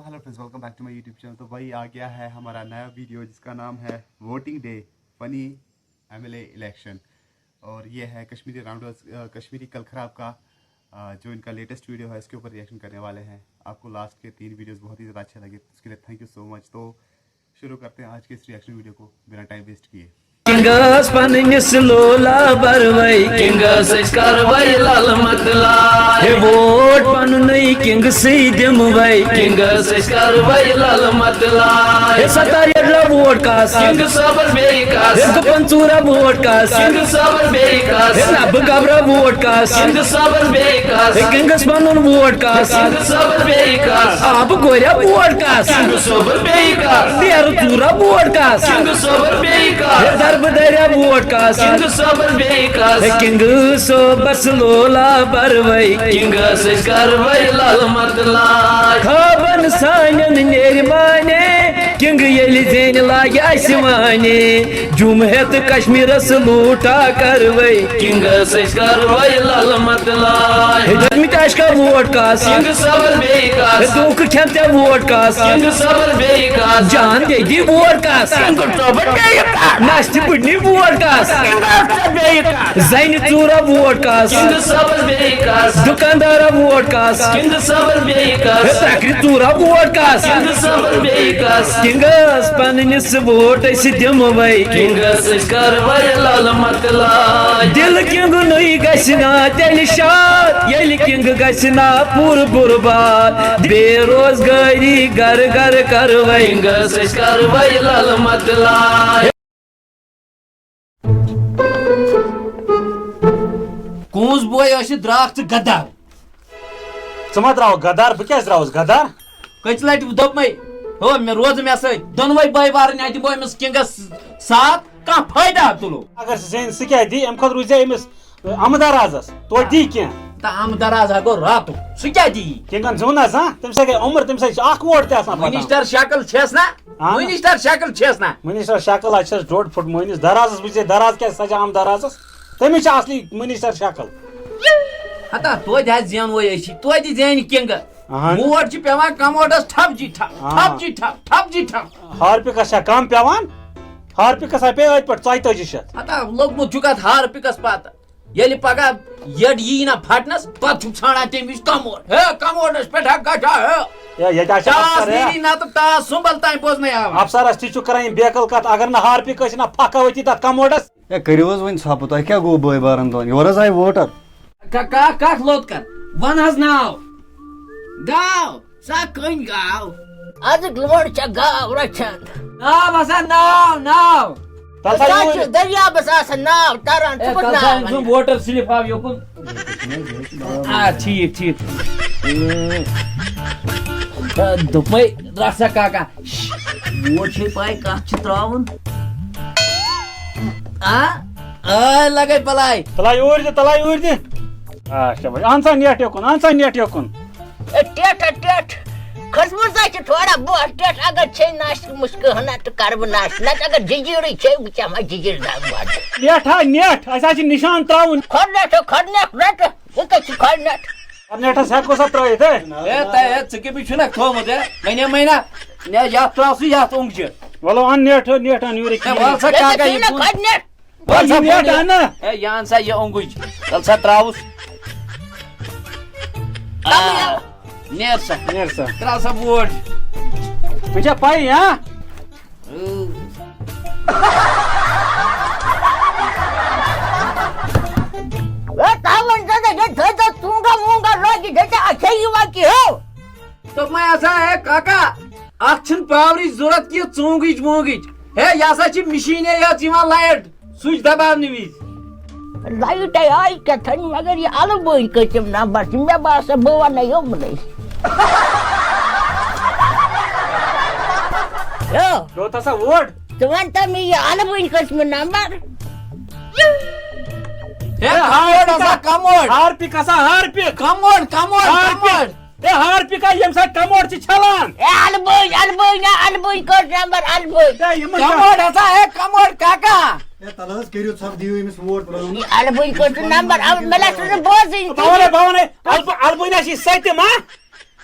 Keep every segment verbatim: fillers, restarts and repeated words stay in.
Hello friends, welcome back to my YouTube channel. तो भाई, आ गया है हमारा नया वीडियो जिसका नाम है voting day funny MLA election. और ये है कश्मीरी राउंडर्स, कश्मीरी कलखराब का, अ, जो इनका लेटेस्ट वीडियो है, इसके ऊपर रिएक्शन करने वाले हैं। आपको लास्ट के तीन वीडियोस बहुत ही ज़्यादा अच्छे लगे, उसके लिए थैंक यू सो मच। तो शुरू करते हैं आज के इस रिएक्शन वीडियो को बिना टाइम वेस्ट किए। کنگس پننِس لولا بروے، کنگس أسۍ کروے لل متلاے۔ ہے ووٹ پننُے کنگسٕے دِموے، کنگس أسۍ کروے لل متلاے۔ ہے ستار یڈلا ووٹ کس، کنگ صٲبس بیٚیہِ کس۔ ہے گُپن ژوٗرا ووٹ کس، کنگ صٲبس بیٚیہِ کس۔ ہے نبہٕ گبرا ووٹ کس، کنگ صٲبس بیٚیہِ کس۔ ہے کنگس پنُن ووٹ کس، کنگ صٲبس بیٚیہِ کس۔ آبہٕ گوریا ووٹ کس، کنگ صٲبس بیٚیہِ کس۔ ڈیرٕ ژوٗرا ووٹ کس، کنگ صٲبس بیٚیہِ کس۔ ہے دربہٕ دریا ووٹ کس، کنگ صٲبس بیٚیہِ کس۔ ہے کنگ صٲبس لولا بروے، کنگس أسۍ کروے لل متلاے۔ خوابن سانٮ۪ن نیرِ مانے، کنگ ییٚلہِ زینہِ لاگہِ اسہِ وانہِ۔ جوٚم ہٮ۪تھ کشمیرس لوٗٹا کروے، کنگس أسۍ کروے لل متلاے۔ ہے دٔتمٕتۍ عشقا ووٹ کس، کنگ صٲبس بیٚیہِ کس۔ ہے دھوکہٕ کھٮ۪ن تہِ ووٹ کس، کنگ صٲبس بیٚیہِ کس۔ جان دے دی ووٹ کس، کنگ صٲبس بیٚیہِ کس۔ نستہِ بٕڈنی ووٹ کس، کنگ صٲبس بیٚیہِ کس۔ زنہِ ژوٗرا ووٹ کس، کنگ صٲبس بیٚیہِ کس۔ دُکاندارا ووٹ کس، کنگ صٲبس بیٚیہِ کس۔ ہے ترٛکرِ ژوٗرا ووٹ کس، کنگ صٲبس بیٚیہِ کس۔ کنگس پننِس ووٹ أسۍ دِموے، کنگس أسۍ کروے لل متلاے۔ دل کنگنُے گژھِ نا تیٚلہِ شاد، ییٚلہِ کنگ گژھِ نا پوٗرٕ برباد۔ بے روزگٲری گرٕ گرٕ کروے، کنگس أسۍ کروے لل متلاے۔ کوٗنٛز بوے ٲسِتھ درٛاکھ ژٕ غدار۔ ژٕ ما درٛاوکھ غدار؟ بہٕ کیٛازِ درٛاوُس غدار؟ کٔژِ لٹہِ دوٚپمَے، ہو، مےٚ روزٕ مےٚ سۭتۍ، دۄنوَے بٲے بارٕنۍ اَتہِ دِمو أمِس کنگس ساتھ، کانٛہہ فٲیدٕ ہا تُلو۔ اگر سُہ زینہِ، سُہ کیٛاہ دی؟ اَمہِ خٲطرٕ وٕچھ زِ أمِس اَمہٕ درازس، توتہِ دی کینٛہہ۔ تہٕ اَمہٕ دراز ہا گوٚو راتُک، سُہ کیٛاہ دی؟ کنگن زیوٗن حظ، ہاں؟ تٔمِس ہا گٔے عمر، تٔمِس ہا چھِ اکھ ووٹ تہِ آسان پتہٕ۔ منسٹر شکل چھَس نا؟ اہن۔ منسٹر شکل چھَس نا؟ منسٹر شکل ہا چھَس ڈوٚڈ پھُٹ مٲنِس۔ درازس وٕچھ زِ دراز کیٛاہ سجان درازس، تٔمِس چھِ اصلی منسٹر شکل۔ ہتا توتہِ حظ زینوے أسی، توتہِ زینہِ کنگہٕ۔ اہن۔ ووٹ چھِ پٮ۪وان کموڈس ٹھپ جی ٹھپ، آ۔ ٹھپ جی ٹھپ، ٹھپ جی ٹھپ۔ ہارپِکس چھا کم پٮ۪وان؟ ہارپِکس ہا پیٚیہِ أتھۍ پٮ۪ٹھ ژۄیہِ تٲجی شیٚتھ۔ ہتا لوٚگمُت چھُکھ اتھ ہارپِکس پتہٕ۔ ییٚلہِ پگاہ یٔڈ یی نہ پھٹنس، پتہٕ چھُکھ ژھانڈان تمہِ وِزِ کموڈ۔ ہے، کموڈس پٮ۪ٹھ ہا گژھِ ہا، ہے۔ ہے، ییٚتہِ ہا چھِ ٹاس افسر، ہے۔ نیری نہ تہٕ ٹاس سُمبل تام بوزنَے آوان۔ افسرس تہِ چھُ کران یِم بیقل کتھ، اگر نہٕ ہارپِک ٲسۍ نہ پھکھ ٲتی تتھ کموڈس۔ ہے، کٔرِو حظ وۄنۍ ژھۄپہٕ، تۄہہِ کیٛاہ گوٚو بٲے بارن دۄن؟ یورٕ حظ آیہِ ووٹر۔ کا-، کا-، کتھ لوٚت کر؟ ون حظ ناو۔ گاو۔ سۄ کٔنۍ گاو؟ أزٕکۍ لونڈٕ چھےٚ گاو رچھان۔ ناو ہسا، ناو، ناو۔ تَلہٕ سا سۄ یوٗرۍ۔ چھِ دٔریابَس آسان ناو تَران، ژٕ ہے، کُس تَلہٕ سا ناو أمۍ سُنٛد وَنکھ؟ ووٹر سِلِپ ہاو یوکُن۔ آ، ٹھیٖک، ٹھیٖک۔ آ، دوٚپمَے، رَٹھ سا کاکا۔ ووٹ چھے پَے کَتھ چھِ ترٛاوُن؟ آ؟ آ، لَگَے بَلاے۔ تَلہٕ ہا یوٗرۍ دِ، تَلہٕ ہا یوٗرۍ دِ۔ آ، شاباش۔ اَن سا نیٹ یوکُن، اَن سا نیٹ یوکُن۔ اے، ٹیٹھ ہا ٹیٹھ۔ کھٔژمٕژ ہا چھِ تھوڑا بہت ٹیٹھ، اگر چھے ناشتہٕ مُشکہٕ ہنا تہٕ کَرٕ بہٕ ناشتہٕ، نَتہٕ اگر جِجیٖرٕے چھے، بہٕ چَمہٕ ہا جِجیٖر دَگ گۄڈٕ۔ ٹیٹھ ہا نیٹھ، اَسہِ ہا چھِ نِشان ترٛاوُن۔ کھۄڈ نیٹھ ہو، کھۄڈ نیٹھ، رَٹہٕ، وۄنۍ کَتہِ چھِ کھۄڈ نیٹھ؟ کھۄڈ نیٹھَس ہٮ۪کو سا ترٛٲیِتھ، ہے؟ اے، تۄہہِ، ہے، ژٕ کٔمِس چھُنہ تھوٚومُت، ہے؟ وَنے مَے نہ، ہے، یَتھ ترٛاو سُہ یَتھ اوٚنٛگجہِ۔ وَلہٕ اَن نیٹھ، نیٹھ اَن یورٕ ہے، کِہیٖنۍ۔ وَلہٕ سا، ہے، کاکا، ژٕ یہِ یہِ نہ کُن۔ کھۄڈ نیٹھ۔ وَل سا، یہِ نیٹ بوٚن یہِ۔ اَن نہ۔ ہے، یہِ اَن سا یہِ اوٚنٛگُج۔ وَل سا، ترٛاوُس۔ آ، نیر سا۔ نیر سا۔ ترٛاو سا ووٹ۔ وۄنۍ چھا پَے، ہا؟ اے، تَوَن زَن ییٚتہِ تھٲیزیو ژوٗنٛگا ووٗنٛگا لٲگِتھ، ییٚتہِ اَتھے یِوان کہِ ہو۔ دوٚپمَے ہسا، ہے کاکا، اَتھ چھِنہٕ پاورٕچ ضوٚرَتھ کینٛہہ، ژوٗنٛگٕچ ووٗنٛگٕچ۔ ہے، یہِ ہسا چھِ مِشیٖنے یٲژ یِوان لایٹ۔ سُچ دباونہٕ وِزِ۔ لایٹ ہے آیہِ کیٛاہ تھانۍ، مگر یہِ اَلہٕ بٲنۍ کٔژِم نمبر چھِ؟ مےٚ باسان، بہٕ وَنَے یِمنٕے۔ یو، گوٚو تَسا ووٹ؟ ژٕ وَن تہٕ مےٚ، یہِ اَلہٕ بٲنۍ کٔژِم نمبر؟ ہے، ہے، کموڈ ہسا، کموڈ۔ ہارپِک ہسا، Harpic. Commode, commode, Harpic. Commode. ہے، ہارپِکا، ییٚمہِ ساتہٕ کموڈ چھِ چھلان۔ ہے، البٲنۍ، البٲنۍ، ہا، البٲنۍ کٔژ نمبر، البٲنۍ؟ ہے، یِمن کموڈ ہسا، ہے، کموڈ کاکا۔ ہے، تَلہٕ حظ، کٔرِو ژھۄپہٕ، دِیِو أمِس ووٹ پرٛٲنۍ۔ البٲنۍ کٔژ نمبر؟ اَو، مےٚ لَسا نہٕ بوزٕنۍ بہٕ وَنَے، کِہیٖنۍ۔ بہٕ وَنَے، الب-، البٲنۍ ہا چھِ سَتِم، ہا؟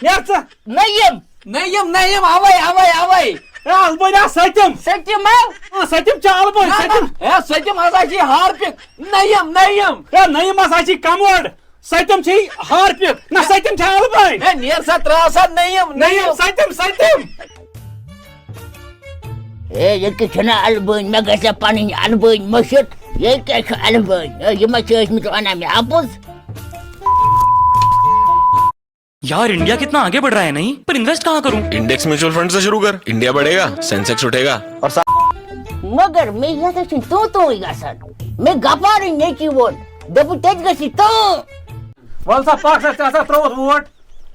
نیر ژٕ۔ نٔیِم۔ نعیم، نعیم، اوے، اوے، اوے۔ اے البٲنۍ ہا سٔتِم۔ سٔتِم ہا؟ اۭں، سٔتِم چھا البٲنۍ، نہ، نہ، سٔتِم۔ اے سٔتِم ہسا چھِ ہارپِک۔ Naeem, Naeem. اے نعیم ہسا چھِ کموڈ۔ سٔتِم چھِ ہارپِک۔ نہ، سٔتِم چھا البٲنۍ۔ اے نیر سا، تراو سا نعیم، نعیم، نعیم۔ سٔتِم، سٔتِم۔ ہے، ییٚتہِ چھِنہٕ البٲنۍ، مےٚ گژھِ پنٕنۍ البٲنۍ مٔشِتھ۔ ییٚتہِ کیٛاہ چھُ البٲنۍ؟ ہے، یِم ہا چھِ ٲسمٕتۍ وَنان مےٚ اَپُز۔ यार, इंडिया कितना आगे बढ़ रहा है, नहीं? पर इन्वेस्ट कहाँ करूँ? इंडेक्स म्यूचुअल फंड से शुरू कर। इंडिया बढ़ेगा, सेंसेक्स उठेगा। और सा- مگر مےٚ یَتھ چھُنہٕ تۭں تۭں گژھان۔ مےٚ گپارٕے نیٚچی ووٚن، دوٚپُن، "تیٚتہِ گژھی تۭں۔" وَل سا، پَکھ سا، ژےٚ ہسا ترٛووُتھ ووٹ۔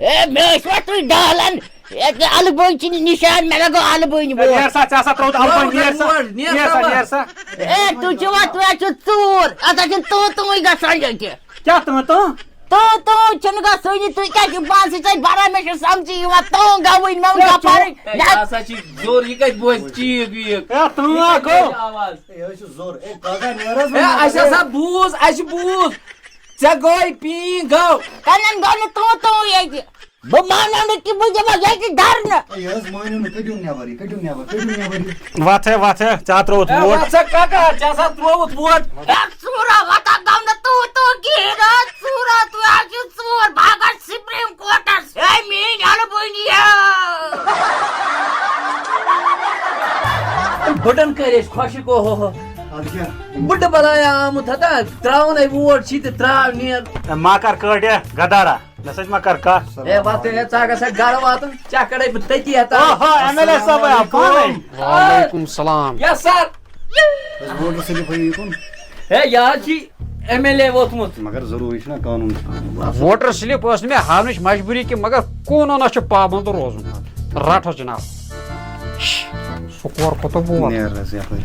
ہے، مےٚ ٲسۍ وۄتھٕے ڈالان۔ ییٚتہِ البٲنۍ چھِ نِشان، مےٚ لگٲو البٲنۍ ہے، ووٹ۔ نیر سا، ژےٚ ہسا ترٛووُتھ البٲنۍ، نیر سا۔ ووٹ، نیر نیر سا، سا، نیر ووٹ۔ سا۔ ہے، تُہۍ چھِوا، تُہۍ حظ چھِو ژوٗر۔ اَتھ حظ چھِ تۭں تۭں گژھان ییٚتہِ۔ کیٛاہ تۭں تۭں؟ تۭں تۭں چھِنہٕ گژھٲنی، تُہۍ کیٛاہ چھِو پانسٕے سۭتۍ بَران؟ مےٚ چھُ سَمجھی یِوان، تۭں گوٚوٕے، مےٚ ووٚن ہے، کیٛاہ چُپ۔ پَرٕنۍ؟ ہے، یہِ ہسا چھِ زوٚر، یہِ کَتہِ بوزِ چیٖک ویٖک؟ ہے، تۭں ہا گوٚو۔ آواز۔ ہے، یہِ حظ چھُ زوٚر۔ ہے، کاکا، نیر حظ، ہے، وۄنۍ اَسہِ نیر۔ ہسا بوٗز، اَسہِ بوٗز۔ ژےٚ گوٚوٕے پیٖنگ گوٚو۔ کَنَن گوٚو نہٕ تۭں تۭں ییٚتہِ۔ بہٕ مانو نہٕ کہِ بہٕ دِمہٕ ییٚتہِ دھرنہٕ۔ ہے، یہِ حظ مٲنِو نہٕ، کٔڑِو نٮ۪بر یہِ، کٔڑِو نٮ۪بر، کٔڑِو نٮ۪بر یہِ۔ وَتھ ہے، وَتھ ہے، ژےٚ ہا ترٛووُتھ ہے، ووٹ۔ وَتھ سا کاکا، ژےٚ ہسا ترٛووُتھ ووٹ۔ ہے، ژوٗرا، وَتھ ہا گوٚو نہٕ تۭں تۭں کِہیٖنۍ، ہے، ژوٗرا، تُہۍ حظ چھِو ژوٗر، بہٕ ہا گژھٕ سپریم کورٹس۔ ہے، میٛٲنۍ البٲنی۔ بٕڈن کٔرۍ أسۍ خۄشِک، اوہو۔ اَدٕ کیٛاہ؟ بٕڈٕ بلایا آمُت ہتا، ترٛاوُن ہے ووٹ چھی تہٕ ترٛاو نیر۔ ہے، ما کر کٲٹیا، غدارا۔ مےٚ سۭتۍ ما کر کتھ۔ ہے، وَتھ ہے، ژٕ گژھکھ گرٕ واتُن، ژےٚ کَڑے بہٕ تٔتی ہتا۔ اوہو، ایم ایل اے صٲب آیا پانے۔ وعلیکم السلام۔ یس سر۔ أسۍ ووٹر سلپ ہٲیِو یِکُن۔ ہے، یہِ حظ چھِ ایم ایل اے ووتمُت۔ مگر ضروٗری چھُنہ قانوٗن۔ ووٹر سلپ ٲس نہٕ مےٚ ہاونٕچ مجبوٗری کینٛہہ، مگر قونوٗنس چھُ پابنٛد روزُن۔ رٹھ حظ جناب۔ سکور کوٗتاہ ووت؟ نیر حظ یپٲرۍ۔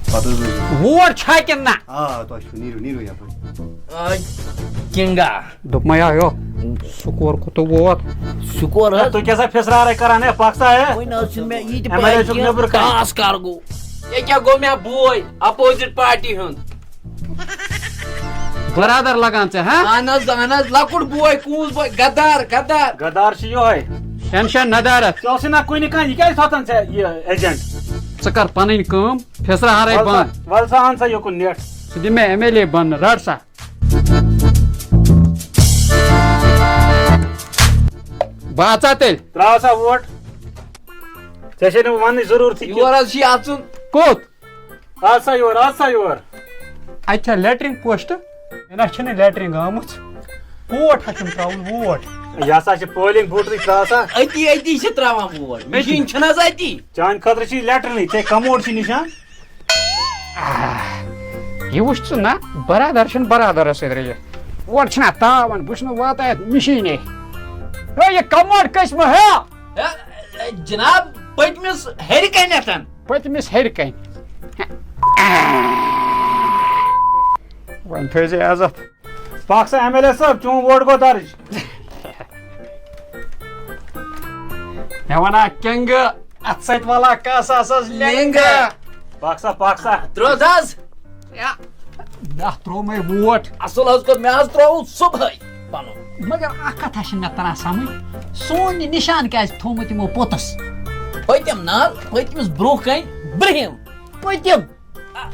پتہٕ حظ وٕچھو۔ ووٹ چھا کِنہٕ نہ؟ آ، تۄہہِ چھُو، نیٖرِو، نیٖرِو یپٲرۍ۔ آ، کنگا۔ دوٚپمَے آیو۔ سکور کوٗتاہ ووت؟ شُکر ہے، حظ۔ تُہۍ کیٛاہ سا فِسرارَے کران ہے، پَکھ سا ہے؟ وۄنۍ حظ چھُنہٕ مےٚ یہِ تہِ ایم ایل اے پَے چھُکھ کینٛہہ، نیٚبرٕ کَنہِ۔ ٹاس کَر گوٚو۔ یہِ کیٛاہ گوٚو مےٚ بوے اَپوزِٹ پارٹی ہُنٛد؟ برادر لگان ژےٚ، ہا؟ اہن حظ، اہن حظ، لۄکُٹ بوے، کوٗس بوے، غدار، غدار۔ غدار چھُ یِہوٚے۔ ٹینشن ندارت۔ ژےٚ اوسُے نا کُنہِ کانٛہہ، یہِ کیٛازِ تھوٚتن ژےٚ یہِ ایجنٹ؟ ژٕ کر پنٕنۍ کٲم، فِسرارَے وَل سا، بنٛد۔ وَل سا، اَن سا یوٚکُن نیٹ۔ سُہ دِ مےٚ ایم ایل اے بنٛد، رَٹ سا۔ بہٕ اژا تیٚلہِ۔ ترٛاو سا ووٹ۔ ژےٚ چھے نہٕ وَننٕچ ضروٗرتھٕے کینٛہہ۔ یور حظ چھُ یہِ اَژُن۔ کوٚت؟ اَژ سا یور، اَژ سا یور۔ اَتہِ چھا لیٹرِن پوسٹ؟ مےٚ نہ چھِنہٕ لیٹرِن آمٕژ۔ ووٹ ہا چھُم ترٛاوُن، ووٹ۔ یہِ ہسا چھِ پولنگ بوٗتھٕے، ترٛاو سا۔ أتی، أتی چھِ ترٛاوان ووٹ۔ أتی۔ مِشیٖن چھَنہٕ حظ أتی؟ چانہِ خٲطرٕ چھِ یہِ لیٹرِنٕے، ژےٚ کموڈ چھِ نِشان۔ آہ، یہِ وٕچھ ژٕ نہ، برادر چھُنہٕ برادرس سۭتۍ رٔلِتھ۔ اورٕ چھِنہ تاوان، بہٕ چھُس نہٕ واتان یَتھ مِشیٖنے۔ ہے، یہِ کموڈ کٔژمہِ ہے؟ ہے، ہے، جناب، پٔتمِس ہیٚرِ کنٮ۪تھ۔ پٔتمِس ہیٚرِ کنہِ۔ وۄنۍ تھٲیزِ عزت۔ پکھ سا ایم ایل اے صٲب، چون ووٹ گوٚو درٕج۔ مےٚ وَنا کنگہٕ، اَتھ سۭتۍ وَلا کَس آسَس لینٛگہٕ۔ لینٛگہٕ۔ پکھ سا، پکھ سا۔ درٛوز حظ۔ یا، مےٚ ترٛوو مےٚ ووٹ۔ اَصٕل حظ کوٚر، مےٚ حظ ترٛووُ صُبحٲے پَنُن۔ مگر اَکھ کَتھا چھِنہٕ مےٚ تَران سَمٕجھ، سون یہِ نِشان کیٛازِ تھوٚومُت یِمو پوٚتُس؟ پٔتِم نہ حظ، پٔتمِس برٛونٛہہ کَنہِ برٛہِم۔ پٔتِم۔ آ،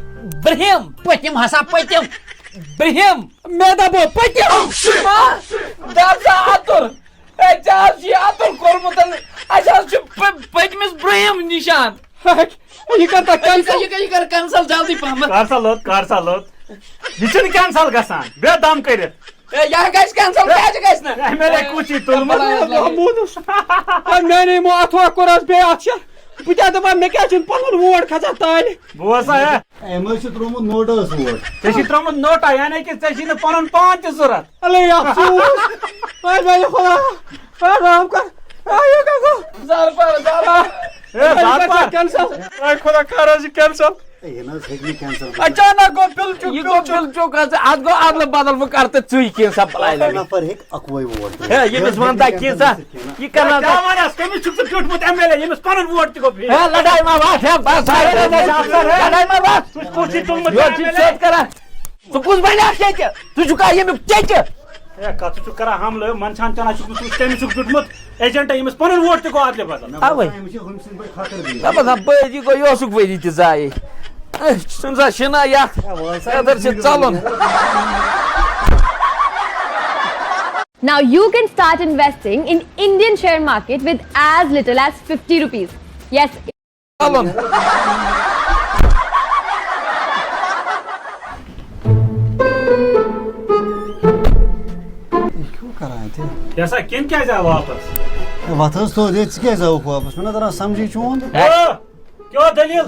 برٛہِم۔ پٔتِم ہسا پٔتِم۔ برٛہِم۔ مےٚ دَپو پٔتِم۔ آ، دَپ سا اَتُر۔ ہے، ژےٚ حظ چھُے اَتُر کوٚرمُت۔ اَسہِ حظ چھُ پٔ-، پٔتمِس برٛہِم نِشان۔ یہِ کر تۄہہِ یہِ کر، cancel؟ یہِ کر، یہِ کر cancel جلدی پہمتھ۔ کر سا لوٚت، کر سا لوٚت۔ یہِ چھُنہٕ cancel گژھان۔ بیٚہہ دم کٔرِتھ۔ ہے، یہِ گژھِ cancel، کیٛازِ گژھِ نہٕ؟ ایم ایل اے کُس چھُے تُلمُت؟ ہے، میٛانہِ یِمو اَتھو کوٚر حظ بیٚیہِ اَتھ چھا؟ بہٕ کیٛاہ دَپان، مےٚ کیٛازِ چھُنہٕ پَنُن ووٹ کھسان تالہِ؟ بوز سا، ہے۔ أمۍ حظ چھُ ترٛوومُت نوٹَس ووٹ۔ ژےٚ چھُے ترٛوومُت نوٹا، یعنی کہِ ژےٚ چھُے نہٕ پَنُن پان تہِ ضوٚرَتھ۔ اَلے افسوس۔ اے میٛانہِ خۄدا۔ اے رحم کر۔ اے یہِ کیٛاہ گوٚو؟ زارپار، زارپار۔ اے زارپار۔ Cancel۔ اے خۄدا، کر حظ یہِ cancel۔ اے، یہِ نہ حظ ہیٚکہِ نہٕ cancel گٔژھِتھ۔ اچانک گوٚو بِل چُک، یہِ بِل گوٚو چُک۔ بِل چُک، اَتھ، اَتھ گوٚو اَدلہٕ بدل، وۄنۍ کر تہٕ ژٕے کینٛہہ سا پلان۔ نفر ہیٚکہِ اَکوے ووٹ ترٛٲوِتھ۔ ہے، ییٚمِس وَن تہٕ کینٛژھا، یہِ کَران کیٛاہ وَنَس؟ کٔمِس چھُکھ ژٕ بیوٗٹھمُت ایم ایل اے، ییٚمِس پَنُن ووٹ تہِ گوٚو فیل؟ ہے، لڑاے ما وَتھ، ہے، بس، ہے، ہے، ہے، ہے، ہے۔ لڑاے ما وَتھ۔ ژٕ چھُکھ کوٗشِش تُلمُت یورٕ چھِ ایم ایل اے۔ سیوٚد کَران۔ ژٕ کُس بَنیٛاکھ ییٚتہِ؟ ژٕ چھُکھا ییٚمیُک ٹیٚچہِ؟ ہے، کتھ چھُ کران حملہٕ؟ منٛدچھان چنا چھُکھ نہٕ ژٕ، تٔمِس چھُکھ دیُتمُت ایجنٹن، أمِس پنُن ووٹ تہِ گوٚو ادلہِ بدل۔ اوے۔ أمِس چھِ ہُمۍ سٕنٛدۍ پٲٹھۍ خطر بِہِتھ۔ دپان، دپان، بٲزی گوٚو، یہِ اوسُکھ ؤری تہِ ضایع۔ أسۍ چھِنہٕ سا شِنا یتھ۔ ہے، وَل سا، یتھ چھِ ژلُن۔ Now you can start investing in Indian share market with as little as fifty rupees. Yes, ژلُن۔ یہِ کیٛاہ کران اَتہِ؟ کیٛاہ سا، کِنہٕ کیٛازِ آو واپس؟ ہے، وَتھ حظ تھوٚد، ہے، ژٕ کیٛازِ آوُکھ واپس؟ مےٚ نہ تران سمجھی چون۔ او، کیٛاہ دٔلیٖل؟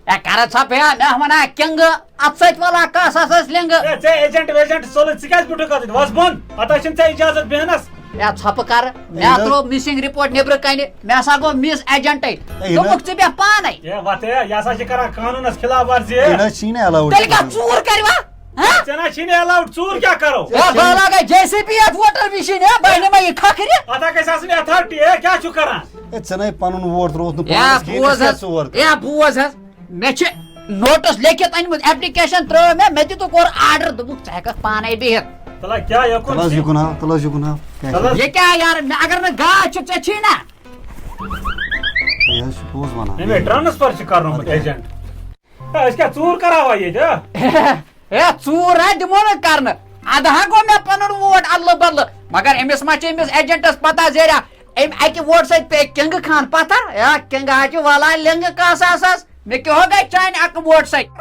اے، کَرٕ ژھۄپہٕ یا، مےٚ وَنا کِنٛگہٕ، اَتھ سۭتۍ وَلا کَس ہسا ٲسۍ لِنٛگہٕ۔ اے، ژےٚ agent ویجنٹ سولٕے، ژٕ کیٛازِ بُٹھُک اَتھ؟ وَس بۄن، پَتہٕ چھِنہٕ ژےٚ اِجازت بیٚہنَس۔ اے، ژھۄپہٕ کَرٕ، مےٚ ہے۔ ترٛوو missing report نیٚبرٕ کَنہِ، مےٚ ہسا گوٚو miss agentے۔ ہے، یہِ نہ۔ دوٚپُکھ، "ژٕ بیٚہہ پانَے۔" اے، وَتھ ہے، یہِ ہسا چھِ کران قانوٗنَس خلاف ورزی۔ یہِ نہ چھِی نہٕ allowed تیٚلہِ کیٛاہ کَرُن۔ ژوٗر کَرِوا؟ ہہ؟ ژےٚ نہ چھِی نہٕ allowed، ژوٗر کیٛاہ کَرو؟ ہے، بہٕ لاگے J C B یَتھ voter machine، ہے، بہٕ نِمَے یہِ کھکھرِ۔ اَتھ ہا گژھِ آسٕنۍ authority، ہے، کیٛاہ چھُ کران؟ ہے، ژےٚ نَے پَنُن ووٹ ترٛووُتھ نہٕ ہے، پانَس کِہیٖنۍ، ژٕ بوز کیٛاہ حظ، ژوٗر کَرٕ؟ ہے، بوز حظ۔ مےٚ چھِ notice لیکھِتھ أنۍمٕژ، application ترٛٲو مےٚ، مےٚ تہِ تہٕ کوٚر order، دوٚپُکھ، "ژٕ ہٮ۪کَکھ پانَے بِہِتھ۔" تَلہٕ حظ، کیٛاہ یوکُن تَلہٕ حظ چھِ؟ یوکُن ہاو، تَلہٕ حظ یوکُن ہاو، کیٛاہ تَلہٕ حظ۔ چھِ؟ یہِ کیٛاہ یارٕ، مےٚ اگر نہٕ گاش چھِ، ژےٚ چھی نا؟ یہِ حظ چھُ پوٚز وَنان۔ أمۍ ہے transfer چھِ کرنومُت agent۔ ہے، أسۍ کیٛاہ ژوٗر کَرہاوا ییٚتہِ، ہہ؟ ہے، ژوٗر ہا دِمو نہٕ کرنہٕ۔ اَدٕ ہا گوٚو مےٚ پَنُن ووٹ اَدلہٕ بدلہٕ۔ مگر أمِس ما چھِ أمِس agentس پَتہ زیریا؟ أمۍ اَکہِ ووٹہٕ سۭتۍ پیٚیہِ کِنٛگہٕ خان پَتھر۔ یا کِنٛگہٕ ہا چھِ وَلان لِنٛگہٕ کاساسَس۔ مےٚ کیٛاہ ہو گٔے چانہِ اَکہٕ ووٹہٕ سۭتۍ؟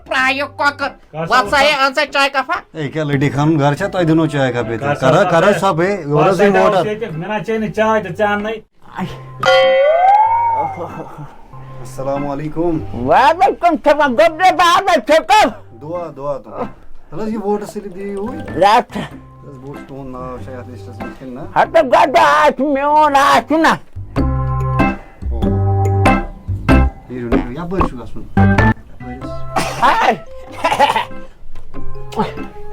پرٛایہِ کۄکُر۔ کاسا وَتھ سا ہے، اوسا؟ اَن سا چاے کَپا۔ ہے، کیٛاہ لٔڈی خانُن گَرٕ چھا؟ تۄہہِ دِنو چاے کَپ ییٚتہِ۔ کاسا کَرا، اوسا؟ کَرا ژھۄپہٕ، ہے، یورٕ کاسا ٲسٕے اوس ووٹَر۔ ییٚتہِ، مےٚ نہ چے نہٕ چاے تہٕ ژےٚ اَننَے۔ السلام علیکم۔ وعلیکم السلام۔ گۄڈٕ بار بار چھکو۔ دعا، دعا، دعا۔ تَلہٕ حظ، یہِ ووٹَر slip دِیِو یوٗرۍ۔ رَٹھ۔ تَلہٕ حظ، بہٕ وٕچھٕ تُہُنٛد ناو چھا یَتھ listس منٛز کِنہٕ نہ۔ ہَتہٕ گۄڈٕ آسہِ میون آسُن نا۔ او۔ نیٖرِو، نیٖرِو، یَپٲرۍ چھُ گژھُن۔ یَپٲرۍ حظ۔ ہاے۔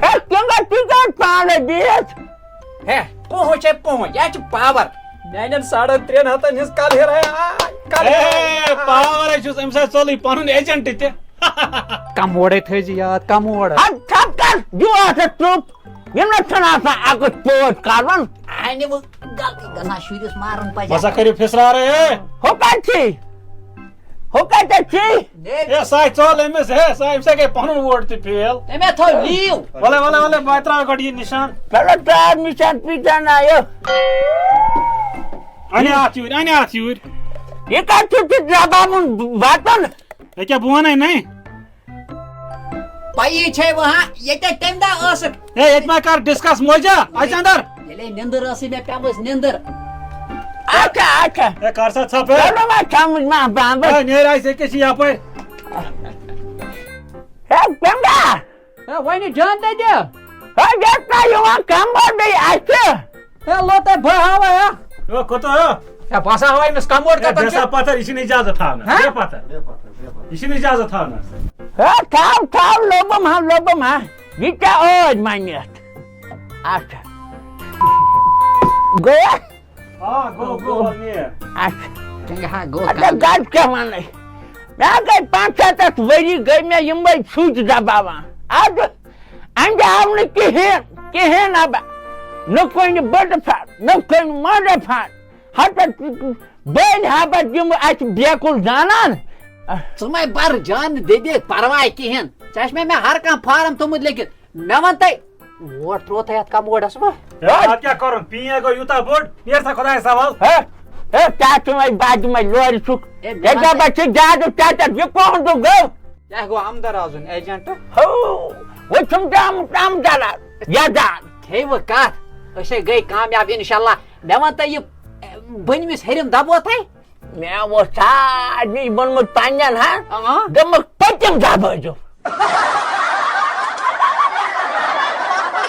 ہے، کِنہٕ تُہۍ کَتہِ پانَے بِہِتھ؟ ہے، پوہنچ ہے پوہنچ، یہِ چھُ power۔ میانٮ۪ن ساڑن ترٛٮ۪ن ہتن ہٕنٛز کلہٕ ہِرے آے، کلہٕ ہِرے۔ اے، power ہے چھُس أمۍ سۭتۍ ژوٚلُے پنُن agent تہِ۔ کموڈے تھٲیزِ یاد، کموڈ۔ ہتھ تھپھ کر، دِیِو اَتھ چُپ۔ یِم نہ چھِنہٕ آسان اَکُس پوٹ کَرُن۔ اَنہِ وۄنۍ غلطی گژھان، شُرِس مارُن پزِ۔ وۄنۍ سا کٔرِو فِسرارٕے، اے۔ ہُہ کَتہِ چھی؟ ہُہ کَتہِ چھی؟ ہے، سا ژوٚل أمِس، ہے، سا، أمِس ہے گٔے پنُن ووٹ تہِ fail۔ تٔمۍ ہے تھٲو leave۔ وَلہٕ، وَلہٕ، وَلہٕ، بہٕ ترٛاوٕ گۄڈٕ یہِ نِشان۔ چلو، ترٛاو نِشان، پیٖٹھا نایو۔ اَنہِ اَتھ یوٗرۍ، اَنہِ اَتھ یوٗرۍ۔ یہِ کَتھ چھُ ژٕ دَباوُن بَٹُن؟ ییٚکیٛاہ بہٕ وَنَے نَے۔ پَیی چھے وۄنۍ، ییٚتہِ تَمہِ دۄہ ٲسٕکھ۔ ہے، ییٚتہِ ما کَر discuss موجا، اَژِ اَندَر۔ ییٚلے نیٚنٛدٕر ٲسٕے مےٚ پیٚمٕژ نیٚنٛدٕر۔ اچھا، اچھا۔ ہے، کر سا ژھۄپہٕ۔ چلو وۄنۍ سمجھ ما بابا۔ ہے، نیرِ آسہِ أکِس یپٲرۍ۔ ہے، کمبا۔ ہے، وۄنۍ جان تہِ دِ۔ ہے، یتھ نہ یِوان کمبا بیٚیہِ اَسہِ۔ ہے، لو تۄہہِ بہٕ ہاوے، ہا۔ ہے، کوٚت، ہا؟ ہے، بہٕ ہسا ہاوے أمِس کموڈ ہے، کتن بیٚیہِ چھُ۔ سا پتھر، یہِ چھِنہٕ اجازت تھاونس۔ ہا؟ بیٚیہِ پتھر۔ یہِ چھِنہٕ اجازت تھاونس۔ ہے، تھاو، تھاو، لوٚبُم ہا، لوٚبُم ہا۔ یہِ کیٛاہ ٲدۍ مَنِتھ؟ اچھا۔ گوٚو؟ آ، گوٚو، گوٚو، وَل نیر۔ اچھا۔ ٹھیٖک ہا، گوٚو اچھا، کَم۔ گۄڈٕ کیٛاہ وَنَے؟ مےٚ گٔے پانٛژھ سَتَتھ ؤری گٔے مےٚ یِمَے سُچ دَباوان۔ اَدٕ اَنٛدِ آو نہٕ کِہیٖنۍ، کِہیٖنۍ نہ بہٕ۔ نہ کُنہِ بٔڈٕ پھَر، نہ کُنہِ مۄنڈٕ پھَر۔ ہَتَتھ بٔلۍ ہا بہٕ دِمہٕ اَتہِ بیکُل زانان۔ ژٕ مَے بَر جان، دٔبِتھ پَرواے کِہیٖنۍ۔ ژےٚ چھِ مےٚ، مےٚ ہر کانٛہہ فارم تھوٚمُت لیکھِتھ۔ مےٚ وَن تَے، ووٹ تروو تۄہہِ اَتھ کموڈس منٛز؟ ہے، اَتھ کیٛاہ کَرُن؟ پیٖنٛت گوٚو یوٗتاہ بوٚڑ، نیر سا خۄدایَس حوال۔ ہے، ہے، کیٛاہ چھُ وۄنۍ بَجہِ مےٚ لورِ چھُکھ؟ ہے، مےٚ ہے، وَن تَے۔ دَپان چھِ زیادٕ ٹٮ۪ٹَر، یہِ کُہُنٛد گوٚو؟ کیٛاہ گوٚو اَمدَر آزُن ایجنٹ؟ ہو، وۄنۍ چھُم تہِ آمُت اَمدَر آز، یَزار۔ ہے وۄنۍ کَتھ، أسے گٔے کامیاب اِنشاءاللہ۔ مےٚ وَن تَے یہِ، بٔنمِس ہیٚرِم دَبو تۄہہِ؟ مےٚ اوس سارنٕے ووٚنمُت پنٛنٮ۪ن، ہا؟ آ۔ دوٚپمَکھ، "پٔتِم دَبٲوِزیو۔"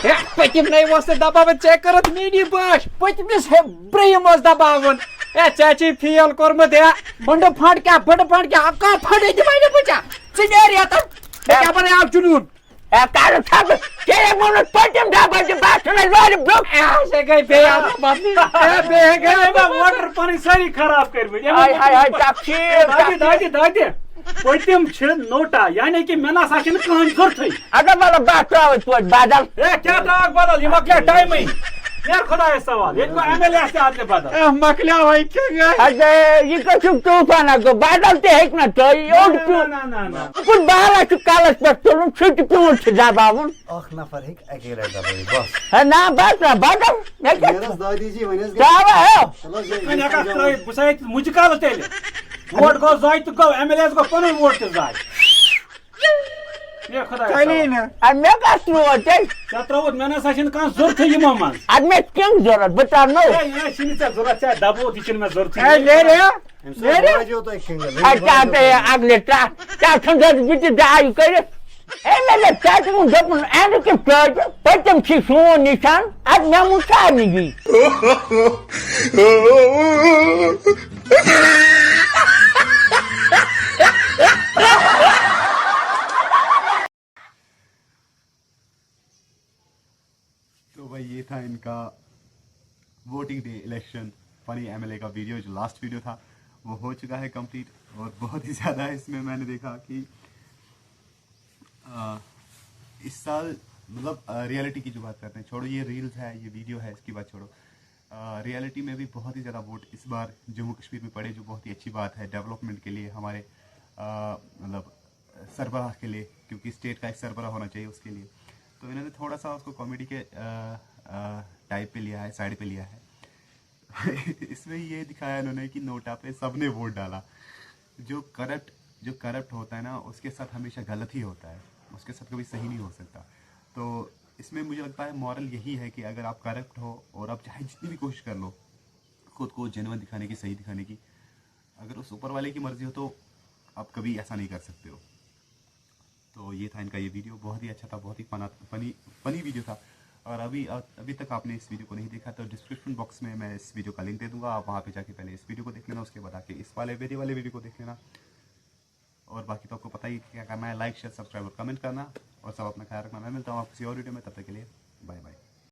ہے، پٔتِم نَے اوس نہٕ دَباوان، ژےٚ کٔرٕتھ میٛٲنی باش۔ پٔتمِس ہے برٛہِم اوس دَباوُن۔ ہے، ژےٚ چھُے فیل کوٚرمُت، ہے۔ بٔنٛڈٕ پھنٛڈ کیٛاہ، بٔنٛڈٕ پھنٛڈ کیٛاہ، اَکھ کانٛہہ پھنٛڈٕے دِمَے نہٕ بہٕ ژےٚ۔ ژٕ نیرِ یَتَن۔ مےٚ کیٛاہ بَنایو جُنوٗن؟ اے، کَرٕ ژھۄپہٕ، ژےٚ ہے ووٚنُتھ پٔتِم دَبہٕ تہِ باسان ہے لورِ برٛونٛہہ۔ اے، ژےٚ گٔے بیٚیہِ اَتھ بدلی۔ اے، بیٚیہِ گٔے ہے، مےٚ موٹر پَنٕنۍ سٲری خراب کٔرمٕتۍ۔ ہاے، ہاے، ہاے، تقسیٖر، دادِ، تقسیٖر۔ دادِ، دادِ۔ پٔتِم چھِ نوٹا، یعنی کہِ مےٚ نہ سا چھِنہٕ کٕہٕنۍ ضوٚرتھٕے۔ اَدٕ مطلب بہٕ ترٛاوَے توتہِ بدل۔ ہے، کیٛاہ ترٛاوَکھ بدل؟ یہِ مۄکلیٛاہ ٹایمٕے۔ نیر خۄدایَس حوالہٕ، ییٚتہِ گوٚو ایم ایل اے تہِ اَدلہِ بدل۔ اے، مۄکلیٛاو وۄنۍ کیٛاہ گٔے؟ اَدٕ یہِ کٔژ چھُکھ طوٗفان اَکھ گوٚو؟ بدل تہِ ہیٚکہِ نہ ترٛٲوِتھ، یوٚت نہ، چھُ۔ نہ، نہ، نہ، نہ۔ کُس بالا چھُ کَلَس پٮ۪ٹھ تُلُن، سُہ تہِ پیوٗنٛت چھُ دَباوُن۔ اَکھ نفر ہیٚکہِ اَکے لَٹہِ دَبٲوِتھ، بَس۔ ہے نہ، بَس نہ، بدل۔ مےٚ کیٛاہ؟ نیرَس دادی جی، وۄنۍ حظ گژھِ ترٛاوَ ہو۔ چلو، یہِ وۄنۍ ہٮ۪کَکھ ترٛٲوِتھ، بہٕ چھُسَے مُجہِ کَلہٕ تیٚلہِ۔ ووٹ گوٚو زایہِ تہٕ گوٚو، ایم ایل اے یَس گوٚو پَنُن ووٹ تہِ زایہِ۔ ہے خۄدایا چلی سوال۔ نہٕ۔ اَدٕ مےٚ کَس ترٛوو تیٚلہِ؟ ژےٚ ترٛووُتھ، مےٚ نہ سا چھِنہٕ کانٛہہ ضوٚرتھٕے یِمو منٛز۔ اَدٕ مےٚ چھِ کِم ضوٚرَتھ؟ بہٕ ترٛاونو۔ ہے، یہِ نہ چھِنہٕ ژےٚ ضوٚرَتھ، ژےٚ دَبووُتھ، یہِ چھِنہٕ مےٚ ضوٚرتھٕے۔ ہے، نیرِ۔ أمۍ سۭتۍ نیرِ۔ واجیو تۄہہِ کنگن، أمۍ اَدٕ کیٛاہ واجیو تۄہہِ تۄہہِ۔ اَدٕ لہِ ترٛٹھ؟ ژےٚ چھُنہٕ ضوٚرَتھ، بہٕ تہِ دعایہِ کٔرِتھ۔ ہے، مےٚ دوٚپ، ژےٚ تہِ ووٚن، دوٚپُن، اَمہِ کِتھ پٲٹھۍ؟ پٔتِم چھِ سون نِشان، اَدٕ مےٚ ووٚن سارنٕے یی۔ तो भाई, ये था इनका voting day election funny MLA का वीडियो। जो लास्ट वीडियो था, वो हो चुका है कंप्लीट। और बहुत ही ज़्यादा इसमें मैंने देखा कि आ, इस साल, मतलब, रियलिटी की जो बात करते हैं, छोड़ो, ये रील्स है, ये वीडियो है, इसकी बात छोड़ो। रियलिटी में भी बहुत ही ज़्यादा वोट इस बार जम्मू कश्मीर में पड़े, जो बहुत ही अच्छी बात है डेवलपमेंट के लिए, हमारे आ, मतलब, सरबराह के लिए, क्योंकि स्टेट का एक सरबराह होना चाहिए उसके लिए। तो इन्होंने थोड़ा सा उसको कॉमेडी के टाइप पे लिया है, साइड पे लिया है। इसमें ये दिखाया इन्होंने कि नोटा पे सबने वोट डाला। जो करप्ट जो करप्ट होता है ना, उसके साथ हमेशा गलत ही होता है, उसके साथ कभी सही नहीं हो सकता। तो इसमें मुझे लगता है मॉरल यही है कि अगर आप करप्ट हो और आप चाहे जितनी भी कोशिश कर लो खुद को जेन्युइन दिखाने की, सही दिखाने की, अगर उस ऊपर वाले की मर्जी हो तो आप कभी ऐसा नहीं कर सकते हो। तो ये था इनका ये वीडियो, बहुत ही अच्छा था, बहुत ही फना फनी फनी वीडियो था। और अभी अभी तक आपने इस वीडियो को नहीं देखा तो डिस्क्रिप्शन बॉक्स में मैं इस वीडियो का लिंक दे दूंगा, आप वहाँ पे जाके पहले इस वीडियो को देख लेना, उसके बाद आके इस वाले मेरे वाले वीडियो को देख लेना। और बाकी तो आपको पता ही है क्या करना है, लाइक, शेयर, सब्सक्राइब और कमेंट करना। और सब अपना ख्याल रखना। मैं मिलता हूँ आप किसी और वीडियो में, तब तक के लिए बाय बाय।